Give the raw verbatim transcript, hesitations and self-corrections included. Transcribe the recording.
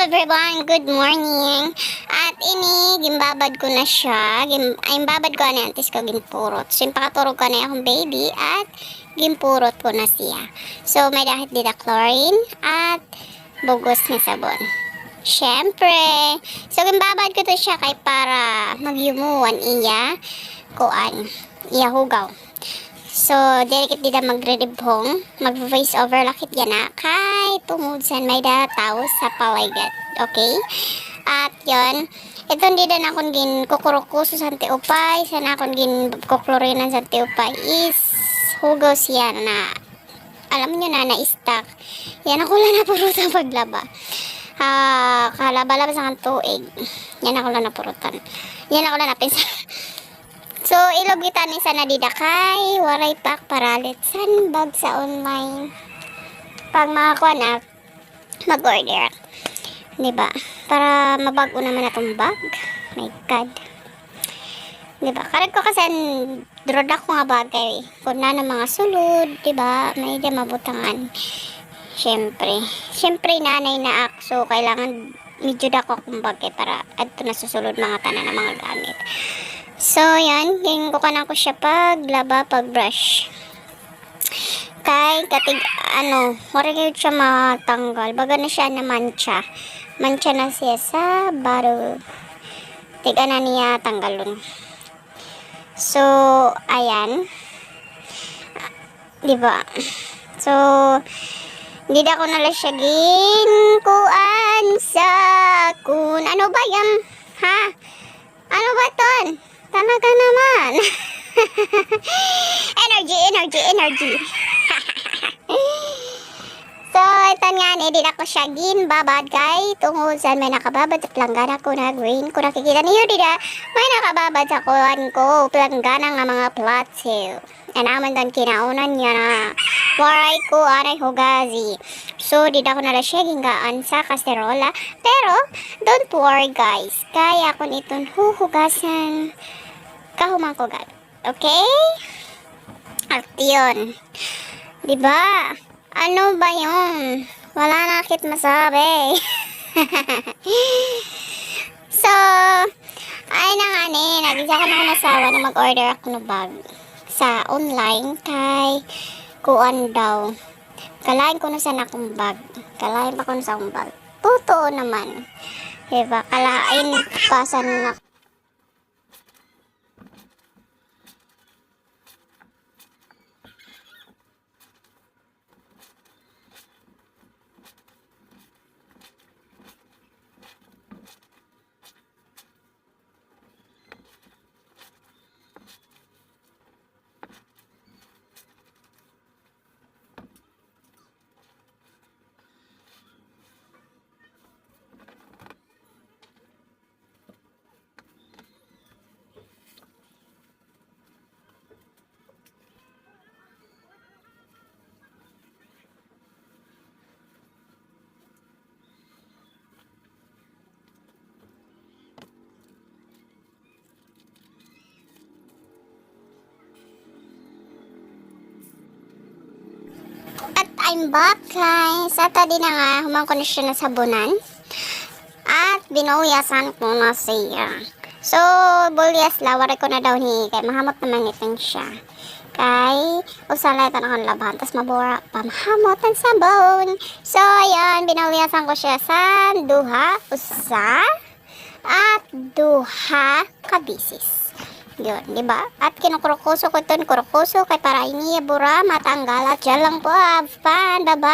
Everyone, good morning. At ini, ginbabad ko na siya. Gin-, ay, ginbabad ko anay antes ko ginpurot. So, ginpakaturog ko anay akon baby at ginpurot ko na siya. So, may-ada hit dida chlorine at bug-os nga sabon. Syempre. So, ginbabad ko ito siya kay para magyumuan iya, kuan, iya hugaw. So, diri kit dida magriribhong, mag-voice over la kit yana, kay tungod san may-ada tawo sa paligid. Okay? At yon, iton dida na akon ginkukurukuso san tiupay, san akon ginkuklorinan san tiupay is hugaw siya na, alam niyo na, na-stuck. Yana ko la napurutan paglaba. Ah, kalaba-laba san tuig. Yana ko la napurutan. Yana ko la napinsa. So, ilob kita ni sana dida kay waray pa ak paralit san bag sa online. Pag mga kuan ak, mag-order ak. Di ba? Para mabag-o naman aton bag. My God. Di ba? Karag ko kasi an duro dako nga bag kay kun nano mga sulod, di ba? May-ada mabutangan. Siyempre. Siyempre, nanay na ak. So, kailangan medyo dako akon bag kay para adto na sa sulod mga tanan nga mga gamit. So, yan. Ginkukuanan ko siya paglaba, pag-brush. Kay katig-, ano, waray gud siya matanggal. Baga na siya namantsa. Mantsa na siya sa bottle. Tig-a na niya tanggalon. So, ayan. Di ba? So, dida ko na la siya ginkuan sa kun, ano ba yan? Ha? Ano ba ton? Talaga naman. Energy, energy, energy. So, iton ngani, dida ko siya ginbabad kay tungod san may nakababad sa planggana ko na green. Kun nakikita niyo dida, may nakababad sa kuan ko, planggana nga mga plato. An amon don kinaunan niya na. Waray ko anay hugazi. So, dida ko na la siya gingaan sa kaserola. Pero, don't worry guys. Kay akon iton huhugasan kahuman ko gad. Okay? At yun. Di ba? Ano ba yun? Wala na kit masabi. So, ay na ngani, nag-isa ko na akon asawa na mag-order ako ng bag sa online kay kuan daw. Kalain kuno san akon bag. Kalain pa kuno san akon bag. Totoo naman. Diba? Kalain pa san na At I'm back, guys. At adi na nga, human ko na siya nasabunan. At binuyasan ko na siya. So, bulyas la, waray ko na daw ni, kay mahamot naman iton siya. Kay, usa la iton akon labhan, tas mabura pa, mahamot an sabon. So, ayan, binulyasan ko siya san duha, usa, at duha ka bisis. Yun, di ba? At kinukurukuso ko iton, kurukuso, kay para ini iya bura matanggal. At dyan lang po, have fun, bye-bye.